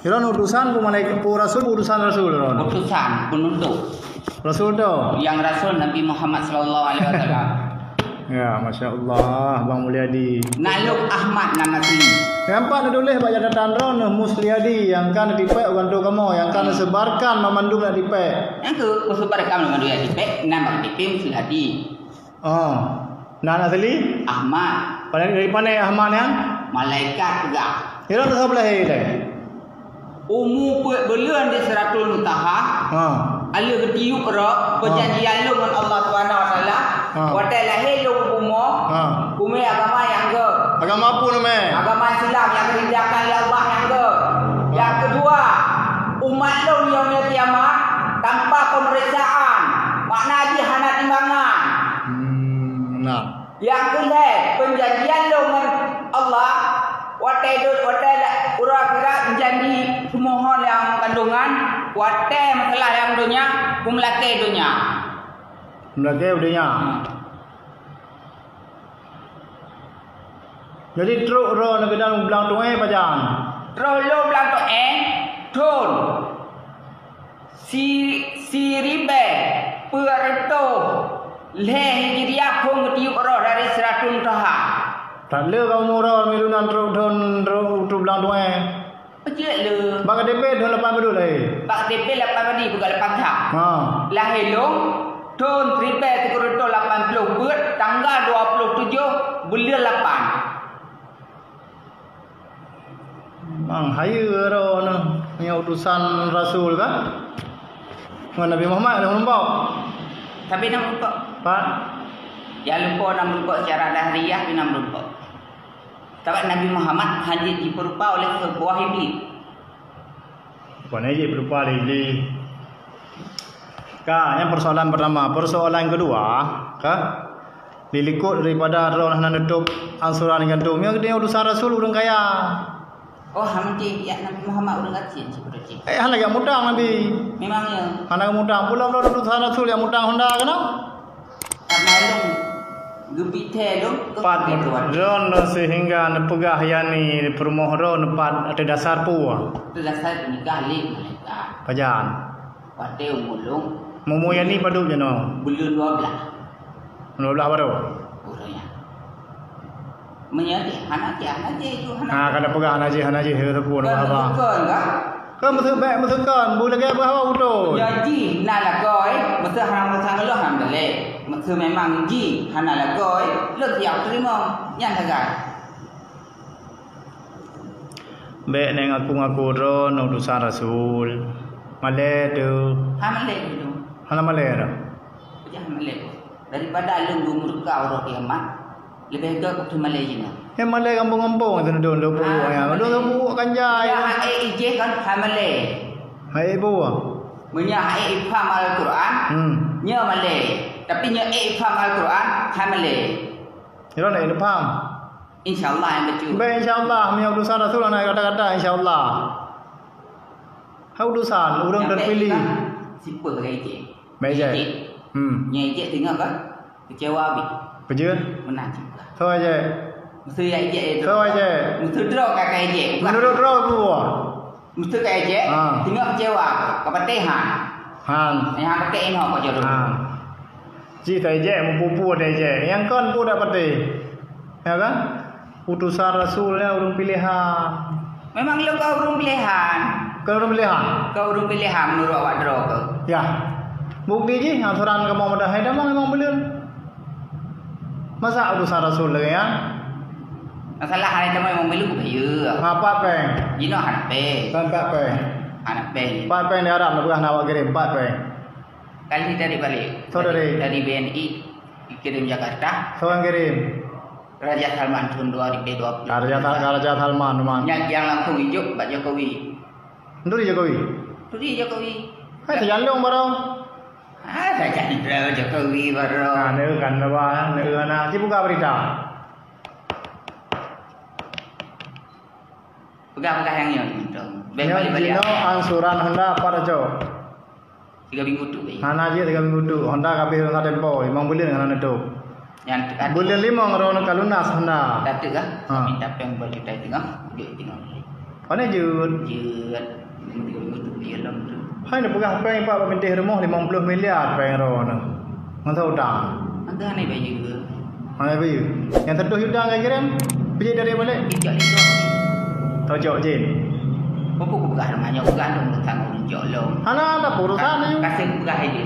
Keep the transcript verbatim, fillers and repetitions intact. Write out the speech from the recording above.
Droeneuh utusan peue malaikat, peue rasul, utusan rasul droeneuh? Utusan, penuntut. Rasul tu? Nyang rasul Nabi Muhammad sallallahu alaihi wasallam. Ya, Masya Allah, Bang Mulyadi. Naluk Ahmad nama asli. Nyang pat neutuléh bak catatan droeneuh Musliadi, nyang ka neutipék u kantô kamoe, nyang ka neusebarkan banmandum neutipék. Nyang keuh neusebarkan banmandum neutipék, nama K T P Musliadi. Oh. Nan asli? Ahmad. Pada dari mana Ahmad nyan? Malaikat peugah. Droeneuh saboh lahé lé? Umu peuet buleuen di Sidratul Muntaha. Ha. Lheueh geutiyueb roh, ha, peujanjian lôn ngon Allah Subhanahu wa Taala. Ha. Watèe lahé lôn u bumoe, ha, kumé agama nyang göt. Agama peue namanya? Agama Islam nyang geuridhakan lé Allah nyang göt. Ha. Nyang keudua, umat lôn yaumul qiyamah tanpa pemeriksaan, makna jih hana timbangan. Hmm, nah. Nyang keulhèe, peujanjian lôn ngon Allah, watèe dot, watèe la-, uroe akhirat janji seumoho nyang kandungan, watèe masalah nyang donya, kumeulakèe donya. Kumeulakèe donya. Hmm. Jadi trok droeneuh keunan blang tueng pajan? Trok lôn blang tueng thon. Si-, siribèe peuet reutôh lhèe Hijriah phôn geutiyueb roh dari Sidratul Muntaha. That le kamoe uroe milu nan trok thon, trok, trok blang tueng. Peujeuet le. Bak K T P thon lapan padum lahé? Bak K T P lapan padum, bukan lapan thon. Ha. Lahé lôn thon siribèe sikureueng reutôh lapan ploh peuet, tanggal dua ploh tujoh buleuen lapan. Memang hayeue droeneuh, nyoe utusan rasul kan? Ngon Nabi Muhammad ada meurumpok. Tapi na meurumpok. Pak? Ya, lupa na meurumpok secara dahriah, tapi na meurumpok. Sabab Nabi Muhammad hana jipeurupa oleh sebuah iblis. Bukan aja berupa lé Iblih. Ka, nyang persoalan pertama. Persoalan kedua, ka, dilikot daripada droeneuh hana neutôb angsuran gantung. Nyang geutanyoe utusan rasul ureueng kaya. Oh, hana mungkin, ya, Nabi Muhammad ureueng gasien sibeudôh cit. Eh, hana geumutang Nabi. Memang ya. Hana geumutang. Pula-pula utusan rasul nyang mutang Honda keunoe? Karena lôn geubit thèe lôn keu Pat kebutuhan. Droeneuh sehingga neupeugah, yani, peurumoh droeneuh pat ateueh dasar peue? Ateueh dasar geunikah lé malaikat. Pajan? Watèe umu lôn. Umu yani padub jinoe? Buleuen dua blah. Dua blah baru? Baru nyan. Meunyoe hana jih, hana jih, hana jih. Ha, ka neupeugah hana jih, hana jih, ka teupeue, haba. Bukan, kan? Keu meuseu-, bèk meuseukan, bu lagèe beuhawa beutôi. Nyoe jih na lakoe, meuseu hana meusang lôn hana lé. Meuseu memang jih hana lakoe, lôn siap teurimong. Nyan sagai. Bèk nèng aku-ngaku droeneuh utusan rasul. Malèe teuh. Hana malèe teuh. Hana malèe teuh. Peue jih hana malèe teuh. Daripada lôn geumurka uroe kiamat, leubeh gèt keu malèe jinoe. Nyang malèe gampông-gampông, itu dong, dong buok, ah, ya. Dong buok kan jai. Ya, hai ijeh kan, hai malèe. Hai buok. Meunyoe hai ipham Al-Quran, hmm, nyoe malèe. Tapi nyoe ipham Al-Quran, hai malèe. Nyoe nak ipham. Insya Allah yang betul. Baik, insya Allah. Meunyoe utusan Rasul na kata-kata, insya Allah. Hai utusan, ureueng terpilih. Nyampe kita, sipeue lagèe ijeh. Meujeuet. Ijeh. Hmm. Nyan ijeh teungoh ka keucewa bit. Peujeuet? Meunan cit. Soe ijeh? Meuseu ya ijeh, eh, soe ijeh? Meuseu droe ka, ka ijeh. Menurut droe peue? Meuseu ka ijeh, ha, teungoh keucewa, ka patéh han. Han. Nyang patéh inoe ka jodoh. Han. Cit ta ijeh, meupeue-peue ta ijeh. Nyang kon peue dak patéh. Ya kan? Utusan Rasul nyan ureueng pilehan. Memang lôn ka ureueng pilehan. Ka ureueng pilehan? Ka ureueng pilehan meunurot awak droe keuh. Ya. Bukti jih, angsuran kamoe meudah hai tamong memang buleuen. Masa utusan Rasul lagèe nyan? Masalah hai tamong memang buleuen, ya. Ha, pat péng. Jinoe hana péng. Kan pat péng. Hana péng. Pat péng di Arab na peugah na awak kirim, pat péng. Kali dari balik. Soe dari? Dari, dari B N I, dikirim Jakarta. Soe nyang kirim? Raja Salman tahun dua ribu dua puluh. Raja Sal-, Raja Salman, Salman. Nyang, nyang langsung ijok bak Jokowi. Nuri Jokowi? Nuri Jokowi. Hai, tajandong baroe. Ah, tajandong Jokowi baroe. Nah, neu kan, bah, neu na, ci buka berita. Peugah-peugah nyang nyoe, Bintong. Bèk balik-balik. Nyoe jinoe angsuran Honda pat aco? Tiga minggu tu, Bintong. Hana jeuet tiga minggu tu. Honda ka abéh rhona tempo, limong buleuen hana neutôp. Nyan teuka. Buleuen limong droeneuh ka lunas Honda. Ka teuka. Ha. Minta péng dua juta teungoh, duek teungoh. Pane jeuet? Jeuet. Meuteuk-meuteuk di lom tu. Hai neupeugah péng Pak bak bintéh rumoh limong ploh miliar péng droeneuh. Ngon soe utang? Agak aneh bayeue. Hai bayeue. Nyang seratus juta ka kirém, pijak dari balik. Ijak lima. Tocok jin. Apa aku peugah rumah nyoe, peugah dong tentang ureueng jok lom. Hana ada urusan you. Kasih peugah aja.